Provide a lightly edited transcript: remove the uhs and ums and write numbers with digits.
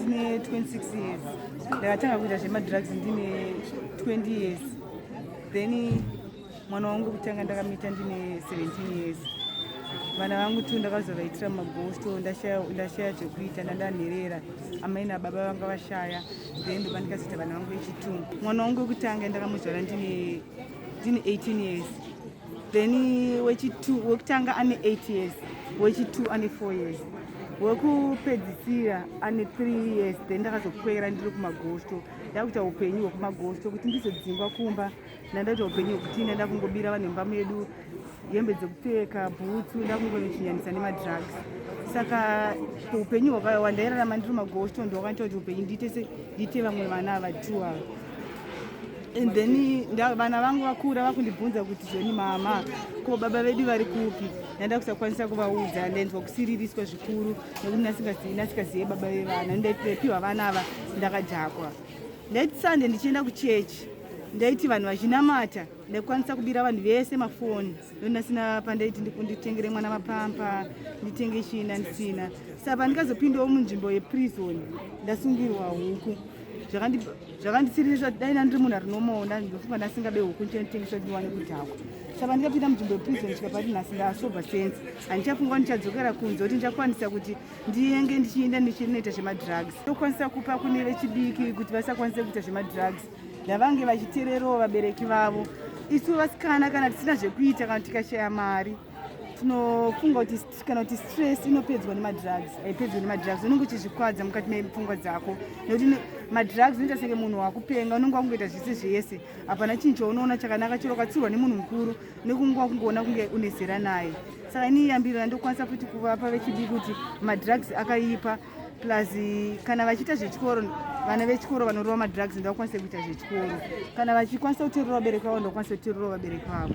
Ndine 26 years. Ndakatanga kuita zvemadrugs ndine 20 years. Then mwana wangu kutanga ndakamuita ndine 17 years. Vana vangu tu ndakazovaitira mumagosto, ndashaya zvekuita, ndandanherera, amai nababa vanga vashaya. Then ndoba ndikazoita vana vangu vechitu. Mwana wangu wekutanga ndakamuzvara ndine 18 years. Then wechitu, wekutanga ane 8 years, wechitu ane 4 years, wekupedzisira ane 3 years. Then ndakazokwera ndiri kumagosto, ndakuita upenyu hwekumagosto kuti ndizodzingwa kumba. Ndandaita upenyu hwekuti ndakungobira vanhu mumba medu hembe dzekupfeka, bhutsu, ndakungonochinyanisa nemadrugs. Saka upenyu hwandairarama ndiri magosto ndowakaita kuti upenyu ndiite se ndiite vamwe vana ava two ava. And then vana vangu vakura vakundibvunza kuti, "Zvoni mama, ko baba vedu vari kupi?" Ndanda kusakwanisa kuvaudza. Ndainzwa kusiririswa zvikuru nekuti ndasikazive baba vevana. Ndaipiwa vana ava ndakadhakwa. Ndaiti Sunday ndichienda kuchechi, ndaiti vanhu vachinamata, ndaikwanisa kubira vanhu vese mafoni nekuti ndasina. Pandaiti nditengere mwana mapampa, nditenge china, ndisina. Saka pandikazopindawo munzvimbo yeprison, ndasungirwa huku, zvakanditsiririswa. Dai ndandiri munhu ari normal, ndofunga ndasingabe huku ndichanditengesa kuti ndiwane kudhakwa. Saka ndikapinda munzvimbo yeprison, ndikapati nhasi ndasober sense, handichafunga ndichadzokera kunze kuti ndichakwanisa kuti ndienge ndichienda ndichinoita zvemadrugs. Ndokwanisa kupa kune vechidiki kuti vasakwanise kuita zvemadrugs, ndavange vachiteererawo vabereki vavo. Isu vasikana, kana tisina zvekuita, kana tikashaya mari, tinofunga kuti kana kuti stress inopedzwa nemadrugs. Haipedzwa nemadrugs. Unenge uchizvikwadza mukati mepfungwa dzako nekuti madrugs unoita senge munhu wakupenga. Unenge wakungoita zvese zvese, hapana chinhu chaunoona chakanaka. Chero ukatsiurwa nemunhu mukuru, nekunge wakungoona kunge une zera naye. Saka ini yambiro yandokwanisa futi kuvapa vechidiki kuti madrugs akaipa. Plus kana vachiita zvechikoro, vana vechikoro vanorova madrugs ndavakwanise kuita zvechikoro. Kana vachikwanisa kuteerera vabereki vavo, ndokwanisa kuteerera vabereki vavo.